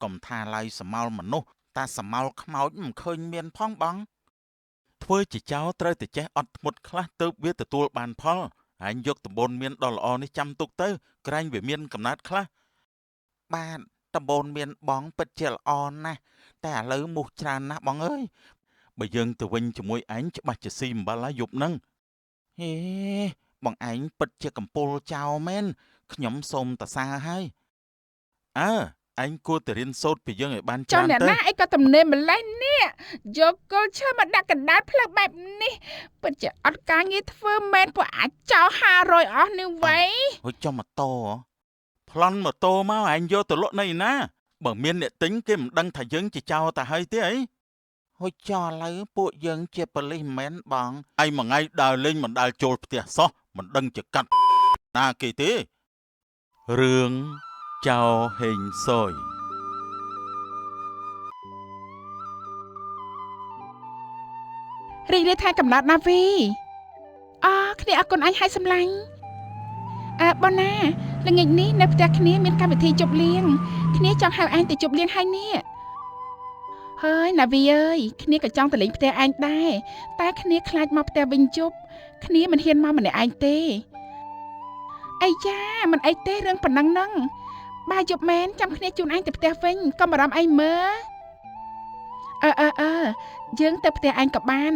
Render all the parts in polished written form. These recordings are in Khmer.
កុំថាឡើយសមោលមនុស្សតាសមោលខ្មោចមិនឃើញមានផងបងធ្វើជាចោរត្រូវតែចេះអត់ធ្មត់ខ្លះទៅវាទទួលបានផលឯងយកតំបូនមានដ៏ល្អនេះចាំទុកទៅក្រែងវាមានកំណត់ខ្លះបាទតំបូនមានបងពិតជាល្អណាស់តែឥឡូវមូសច្រើនណាស់បងអើយបើយើងទៅវិញជាមួយឯងច្បាស់ជាស៊ីអំបិលហើយយប់ហ្នឹងហេបងឯងពិតជាកំពូលចោលមែនខ្ញុំសូមតសើហើយអើឯងគួរតែរៀនសូត្រពីយើងឲ្យបាន ចុះ ច្រើនទៅ អ្នកណាអីក៏ទំនេរម្លេះនេះយកគល់ឈើមកដាក់កណ្ដាលផ្លូវបែបនេះពិតជាអត់ការងារធ្វើមែនពួកអាចោ500អស់នេះវ៉ៃ ហុយចុះម៉ូតូហ៎ប្លន់ម៉ូតូមកឯងយកទៅលក់នៅឯណាបើមានអ្នកទិញគេមិនដឹងថាយើងជាចោរទៅហើយទេអីហុយចោះឥឡូវពួកយើងជាប៉ូលីសមិនមែនបងឯងមួយថ្ងៃដើរលេងមិនដែលចូលផ្ទះសោះមិនដឹងជាកាត់ណាគេទេរឿងចោរហេងសយ រីករាយថែកំណត់ណាវីអគ្នាអរគុណអញឲ្យសម្លាញ់អើបងណាល្ងាចនេះនៅផ្ទះគ្នាមានកម្មវិធីជប់លៀងគ្នាចង់ហៅឯងទៅជប់លៀងហើយនេះហើយណាវីអើយគ្នាក៏ចង់ទៅលេងផ្ទះឯងដែរតែគ្នាខ្លាចមកផ្ទះវិញជប់គ្នាមិនហ៊ានមកម្នាក់ឯងទេអាយ៉ាមិនអីទេរឿងប៉ុណ្ណឹងហ្នឹងបើយប់មែនចាំគ្នាជូនឯងទៅផ្ទះវិញកុំបារម្ភអីមើលអើអើអើយើងទៅផ្ទះឯងក៏បាន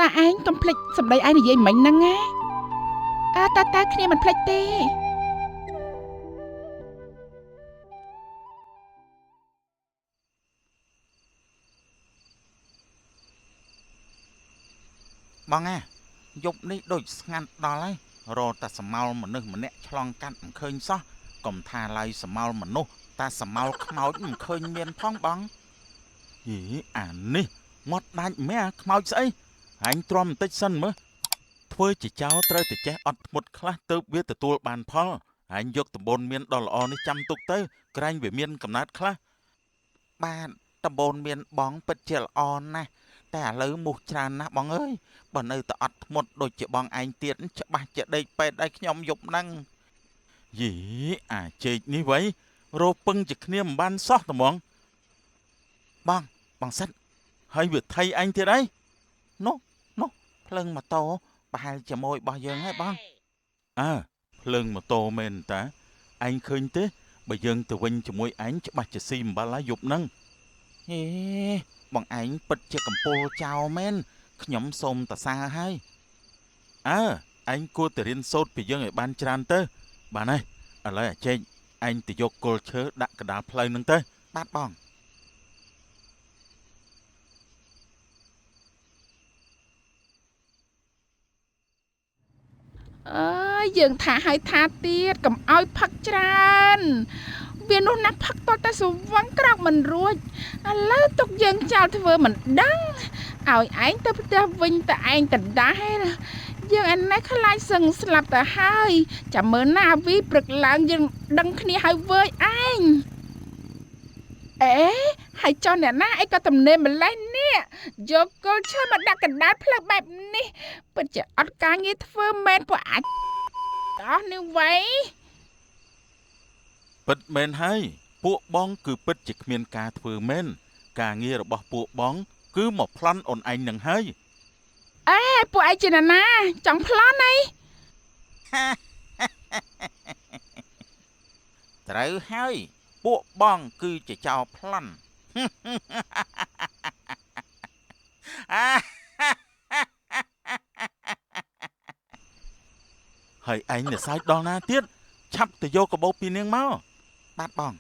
តាឯងកុំភ្លេចសម្ដីឯងនិយាយមិញហ្នឹងណាអើតាតាគ្នាមិនភ្លេចទេ បងអាយប់នេះដូចស្ងាត់ដល់ហើយរកតែសមោលមនុស្សម្នាក់ឆ្លងកាត់មិនឃើញសោះកុំថាឡើយសមោលមនុស្សតាសមោលខ្មោចមិនឃើញមានផងបងយីអានេះមាត់ដាច់មែនអាខ្មោចស្អីឯងទ្រាំបន្តិចសិនមើលធ្វើជាចោរត្រូវតែចេះអត់ធ្មត់ខ្លះទៅវាទទួលបានផលឯងយកតំបូនមានដ៏ល្អនេះចាំទុកទៅក្រែងវាមានកំណត់ខ្លះបាទតំបូនមានបងពិតជាល្អណាស់តែឥឡូវមូសច្រើនណាស់បងអើយបើនៅតែអត់ធ្មត់ដូចជាបងឯងទៀតច្បាស់ជាដេកពេទ្យឲ្យខ្ញុំយប់ហ្នឹងយីអាជែកនេះវ៉ៃរពឹងជាគ្នាមិនបានសោះត្មងបងបងសិតហើយវាថៃឯងទៀតអីនោះនោះភ្លើងម៉ូតូប្រហែលជាមួយរបស់យើងហើយបងអើភ្លើងម៉ូតូមែនតាឯងឃើញទេបើយើងទៅវិញជាមួយឯងច្បាស់ជាស៊ីអំបិលហើយយប់ហ្នឹងហេបងឯងពិតជាកំពូលចោលមែនខ្ញុំសូមតសើហើយអើឯងគួរតែរៀនសូត្រពីយើងឲ្យបានច្រើនទៅបានហើយឥឡូវអាចេកឯងទៅយកគល់ឈើដាក់កណ្ដាលផ្លូវហ្នឹងទៅបាទបង អើយយើងថាឲ្យថាទៀតកុំឲ្យផឹកច្រើនវានោះណាស់ផឹកតតែស្វឹងក្រោកមិនរួចឥឡូវទុកយើងចោលធ្វើមិនដឹងឲ្យឯងទៅផ្ទះវិញតែឯងដដែលយើងឯនេះខ្លាចសឹងស្លាប់ទៅហើយចាំមើលណាវីព្រឹកឡើងយើងដឹងគ្នាហើយវើយឯងអេហើយចុះអ្នកណាអីក៏ទំនេរម្លេះនេះយកគល់ឈើមកដាក់កណ្ដាលផ្លូវបែបនេះពិតជាអត់ការងារធ្វើមែនពួកអាចអស់នេះវ៉ៃ ពិតមែនហើយពួកបងគឺពិតជាគ្មានការធ្វើមែនការងាររបស់ពួកបង គឺមកប្លន់អូនឯងនឹងហើយ អេពួកឯងជាអ្នកណាចង់ប្លន់អី ត្រូវហើយពួកបងគឺជាចោរប្លន់ ហើយឯងនៅសើចដល់ណាទៀតឆាប់ទៅយកកាបូបពីនាងមកបាទបង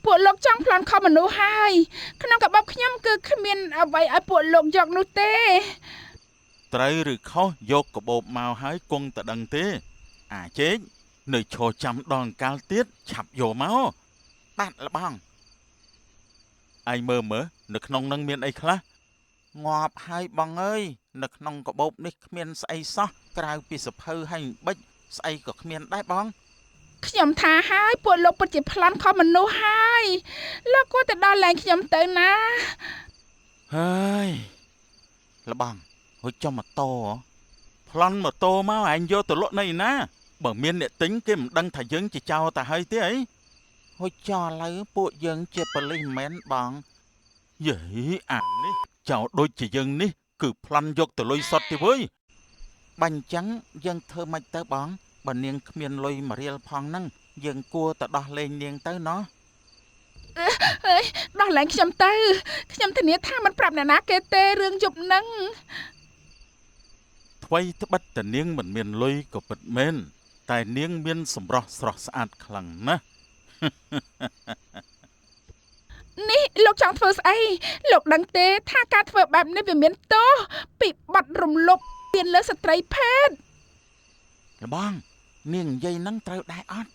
ពួកលោកចង់ប្លន់ខុសមនុស្សហើយក្នុងកាបូបខ្ញុំគឺគ្មានអ្វីឲ្យពួកលោកយកនោះទេ ត្រូវឬខុសយកកាបូបមកហើយគង់តែដឹងទេ អាជែកនៅឈរចាំដល់អង្កាលទៀតឆាប់យកមកបាទលបងឯងមើលមើលនៅក្នុងនឹងមានអីខ្លះងាប់ហើយបងអើយនៅក្នុងកាបូបនេះគ្មានស្អីសោះក្រៅពីសភៅហើយបិចស្អីក៏គ្មានដែរបង ខ្ញុំថាហើយពួកលោកពិតជាប្លន់ខុសមនុស្សហើយលោកគួរតែដល់លែងខ្ញុំទៅណា ហើយលបងហុយចុះម៉ូតូហ៎ប្លន់ម៉ូតូមកឯងយកទៅលក់នៅឯណាបើមានអ្នកទិញគេមិនដឹងថាយើងជាចោរទៅហើយទេអី ហុយចោលឡូវពួកយើងជាប៉ូលីសមែនបងយេអានេះចោលដូចជាយើងនេះគឺប្លន់យកទៅលុយសុតទេវើយបាញ់ចឹងយើងធ្វើម៉េចទៅបងបើនាងគ្មានលុយមួយរៀលផងហ្នឹងយើងគួរទៅដោះលែងនាងទៅណោះអើយដោះលែងខ្ញុំទៅខ្ញុំធានាថាមិនប្រាប់អ្នកណាគេទេរឿងយប់ហ្នឹងថ្វីត្បិតតែនាងមិនមានលុយក៏ពិតមែនតែនាងមានសម្រស់ស្រស់ស្អាតខ្លាំងណាស់នេះលោកចង់ធ្វើស្អីលោកដឹងទេថាការធ្វើបែបនេះវាមានទោសពីបទរំលោភទានលើស្ត្រីភេទលបងនាងនិយាយហ្នឹងត្រូវដែរអត់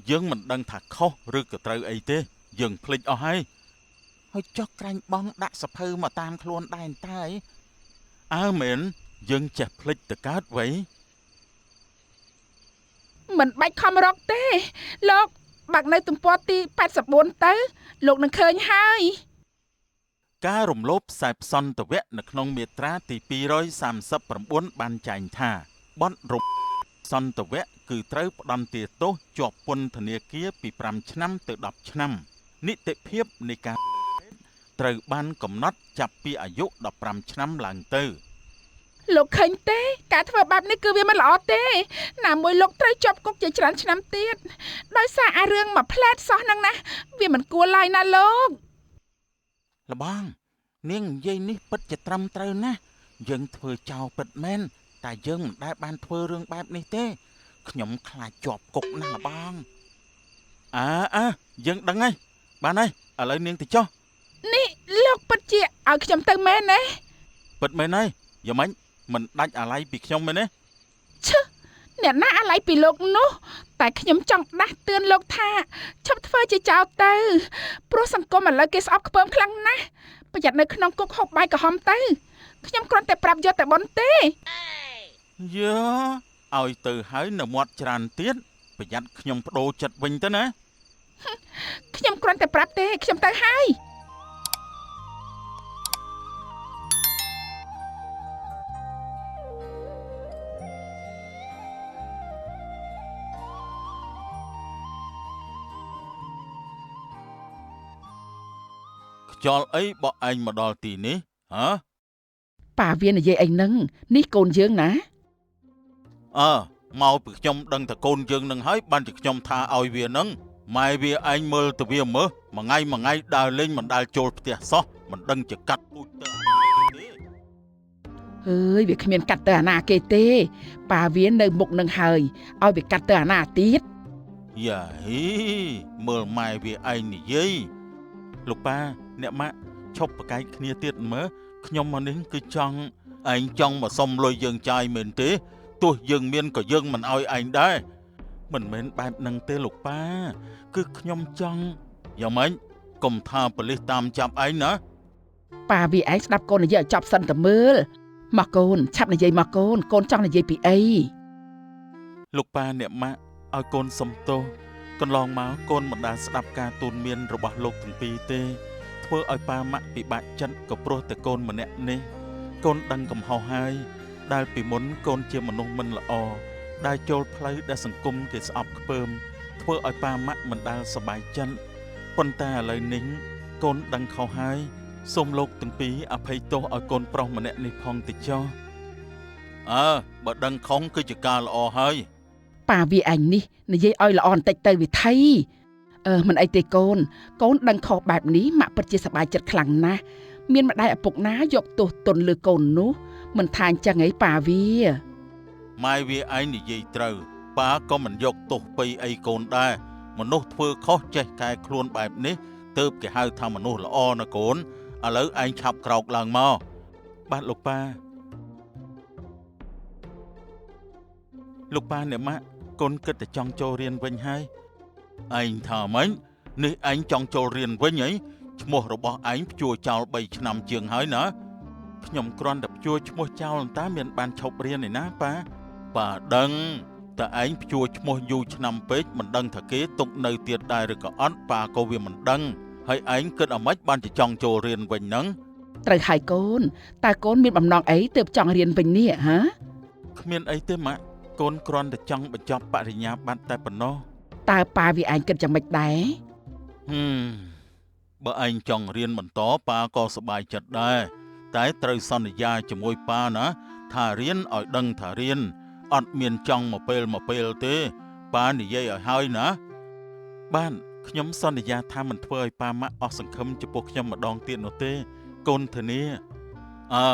យើងមិនដឹងថាខុសឬក៏ត្រូវអីទេយើងភ្លេចអស់ហើយហើយចុះក្រាញ់បងដាក់សភៅមកតាមខ្លួនដែរតើអើមែនយើងចេះភ្លេចទៅកើតវ៉ៃមិនបាច់ខំរកទេលោកបាក់នៅទំព័រទី84ទៅលោកនឹងឃើញហើយការរំលោភខ្សែផ្សន្តវៈនៅក្នុងមាត្រាទី239បានចែងថាបទរំសន្តវៈគឺត្រូវផ្ដន្ទាទោសជាប់ពន្ធនាគារពី5ឆ្នាំទៅ10ឆ្នាំនីតិភាពនៃការត្រូវបានកំណត់ចាប់ពីអាយុ15ឆ្នាំឡើងទៅលោកឃើញទេការធ្វើបែបនេះគឺវាមិនល្អទេណាមួយលោកត្រូវជាប់គុកជាច្រើនឆ្នាំទៀតដោយសារអារឿងមួយផ្លែតសោះហ្នឹងណាវាមិនគួរឡើយណាលោកលបងនាងនិយាយនេះពិតជាត្រឹមត្រូវណាស់យើងធ្វើចោលពិតមែនតែយើងមិនដែលបានធ្វើរឿងបែបនេះទេខ្ញុំខ្លាចជាប់គុកណាស់លបងអើយើងដឹងហើយបានហើយឥឡូវនាងទៅចុះនេះលោកពិតជាឲ្យខ្ញុំទៅមែនទេពិតមែនហើយយ៉ាងម៉េចមិនដាច់អាល័យពីខ្ញុំមែនទេឈឺអ្នកណាអាល័យពីលោកនោះតែខ្ញុំចង់ដាស់តឿនលោកថាឈប់ធ្វើជាចោលទៅព្រោះសង្គមឥឡូវគេស្អប់ខ្ពើមខ្លាំងណាស់ប្រយ័ត្ននៅក្នុងគុកហូបបាយក្រហមទៅខ្ញុំគ្រាន់តែប្រាប់យកតែប៉ុនទេយើឲ្យទៅហើយនៅមាត់ច្រើនទៀតប្រយ័ត្នខ្ញុំបដូរចិត្តវិញទៅណាខ្ញុំគ្រាន់តែប្រាប់ទេខ្ញុំទៅហើយខ្យល់អីបកឯងមកដល់ទីនេះហ៎ប៉ាវានិយាយអីហ្នឹងនេះកូនយើងណាអើមកពីខ្ញុំដឹងតែកូនយើងនឹងហើយបានជាខ្ញុំថាឲ្យវានឹងម៉ែវាឯងមើលទៅវាមើលមួយថ្ងៃមួយថ្ងៃដើរលេងមិនដែលចូលផ្ទះសោះមិនដឹងជាកាត់ពូជទៅទេអើយវាគ្មានកាត់ទៅអាណាគេទេប៉ាវានៅមុខនឹងហើយឲ្យវាកាត់ទៅអាណាទៀតយ៉ាហីមើលម៉ែវាឯងនិយាយលោកប៉ាអ្នកម៉ាក់ឈប់ប្រកែកគ្នាទៀតមើលខ្ញុំមកនេះគឺចង់ឯងចង់មកសុំលុយយើងចាយមែនទេទោះយើងមានក៏យើងមិនឲ្យឯងដែរមិនមែនបែបនឹងទេលោកប៉ាគឺខ្ញុំចង់យ៉ាងម៉េចកុំថាប៉ូលីសតាមចាប់ឯងណាប៉ាវាឯងស្ដាប់កូននិយាយឲ្យចប់សិនតមើលមកកូនឆាប់និយាយមកកូនកូនចង់និយាយពីអីលោកប៉ាអ្នកម៉ាក់ឲ្យកូនសុំទោសកន្លងមកកូនមិនដែលស្ដាប់ការទូនមានរបស់លោកទាំងពីរទេធ្វើឲ្យប៉ាម៉ាក់ពិបាកចិត្តក៏ព្រោះតែកូនម្នាក់នេះកូនដឹងកំហុសហើយដែលពីមុនកូនជាមនុស្សមិនល្អដែលចូលផ្លូវដែលសង្គមគេស្អប់ខ្ពើមធ្វើឲ្យប៉ាម៉ាក់មិនដែលសប្បាយចិត្តប៉ុន្តែឥឡូវនេះកូនដឹងខុសហើយសូមលោកទាំងពីរអភ័យទោសឲ្យកូនប្រុសម្នាក់នេះផងទៅចុះអើបើដឹងខុសគឺជាការល្អហើយប៉ាវាឯងនេះនិយាយឲ្យល្អបន្តិចទៅវិថីមិនអីទេកូនកូនដឹងខុសបែបនេះម៉ាក់ពិតជាសប្បាយចិត្តខ្លាំងណាស់មានម្ដាយឪពុកណាយកទោសទន់លើកូននោះមិនថាអញ្ចឹងអីប៉ាវាម៉ែវាឯងនិយាយត្រូវប៉ាក៏មិនយកទោសពៃអីកូនដែរមនុស្សធ្វើខុសចេះកែខ្លួនបែបនេះទើបគេហៅថាមនុស្សល្អណាកូនឥឡូវឯងឆាប់ក្រោកឡើងមកបាទលោកប៉ាលោកប៉ាអ្នកម៉ាក់កូនគិតតែចង់ចូលរៀនវិញហើយឯងថាម៉េចនេះឯងចង់ចូលរៀនវិញហីឈ្មោះរបស់ឯងព្យួរចោល3ឆ្នាំជាងហើយណាខ្ញុំគ្រាន់តែព្យួរឈ្មោះចោលតាមានបានឈប់រៀនឯណាប៉ាប៉ាដឹងតែឯងព្យួរឈ្មោះយូរឆ្នាំពេកមិនដឹងថាគេទុកនៅទៀតដែរឬក៏អត់ប៉ាក៏វាមិនដឹងហើយឯងគិតអាម៉េចបានជាចង់ចូលរៀនវិញហ្នឹងត្រូវហើយកូនតើកូនមានបំណងអីទើបចង់រៀនវិញនេះហ៎គ្មានអីទេម៉ាក់កូនគ្រាន់តែចង់បញ្ចប់បរិញ្ញាបត្រតែប៉ុណ្ណោះ តើប៉ាវាឯងគិតយ៉ាងម៉េចដែរ ហឹមបើឯងចង់រៀនបន្តប៉ាក៏សប្បាយចិត្តដែរតែត្រូវសន្យាជាមួយប៉ាណាថារៀនឲ្យដឹងថារៀនអត់មានចង់មកពេលទេប៉ានិយាយឲ្យហើយណាបានខ្ញុំសន្យាថាមិនធ្វើឲ្យប៉ាម៉ាក់អស់សង្ឃឹមចំពោះខ្ញុំម្ដងទៀតនោះទេកូនធានាអើ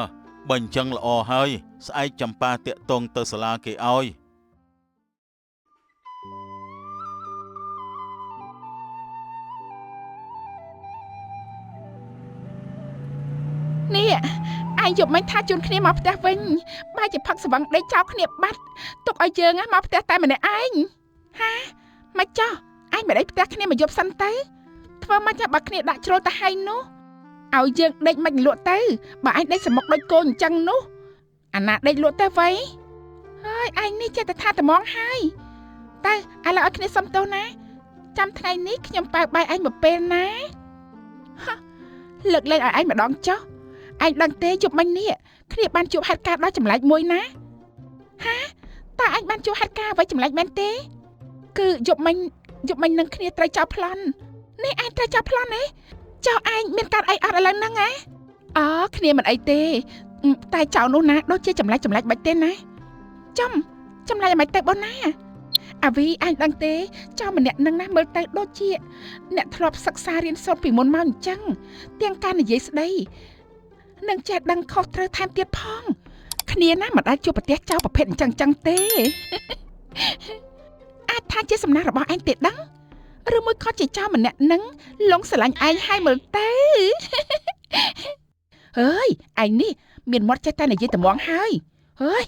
បើអញ្ចឹងល្អហើយស្អែកចាំប៉ាតាក់ទងទៅសាលាគេឲ្យ នេះឯងយប់មិញថាជូនគ្នាមកផ្ទះវិញបែរជាផឹកស្វឹងដេកចោលគ្នាបាត់ទុកឲ្យយើងមកផ្ទះតែម្នាក់ឯងហាមិនចោះឯងមិនដេកផ្ទះគ្នាមកយប់សិនទៅធ្វើមកចាំបើគ្នាដាក់ជ្រុលទៅហើយនោះឲ្យយើងដេកមិនលក់ទៅបើឯងដេកសមុកដូចកូនអញ្ចឹងនោះអាណាដេកលក់ទៅវៃហើយឯងនេះចេះតែថាត្មងហើយទៅឥឡូវឲ្យគ្នាសុំទោសណាចាំថ្ងៃនេះខ្ញុំប៉ៅបាយឯងមកពេលណាលើកលែងឲ្យឯងម្ដងចុះឯងដឹងទេយប់មិញនេះគ្នាបានជួបហេតុការណ៍ដ៏ចម្លែកមួយណាហាតើឯងបានជួបហេតុការណ៍អ្វីចម្លែកមែនទេគឺយប់មិញនឹងគ្នាត្រូវចោលប្លន់នេះឯងត្រូវចោលប្លន់ទេចោលឯងមានកាត់អីអត់ឥឡូវហ្នឹងហ៎អូគ្នាមិនអីទេតែចោលនោះណាដូចជាចម្លែកបាច់ទេណាចំចម្លែកមិនទៅបងណាអាវីឯងដឹងទេចោលម្នាក់នឹងណាមើលទៅដូចជាអ្នកធ្លាប់សិក្សារៀនសូត្រពីមុនមកអញ្ចឹងទាំងការនិយាយស្ដីនឹងចេះដឹងខុសត្រូវថែមទៀតផងគ្នាណាមិនអាចជួបប្រទះចោលប្រភេទអញ្ចឹងទេអាចថាជាសំណាងរបស់ឯងទេដឹងឬមួយក៏ជាចោលម្នាក់នឹងលងស្រឡាញ់ឯងហើយមើលទៅហើយឯងនេះមានមាត់ចេះតែនិយាយត្មងហើយហើយ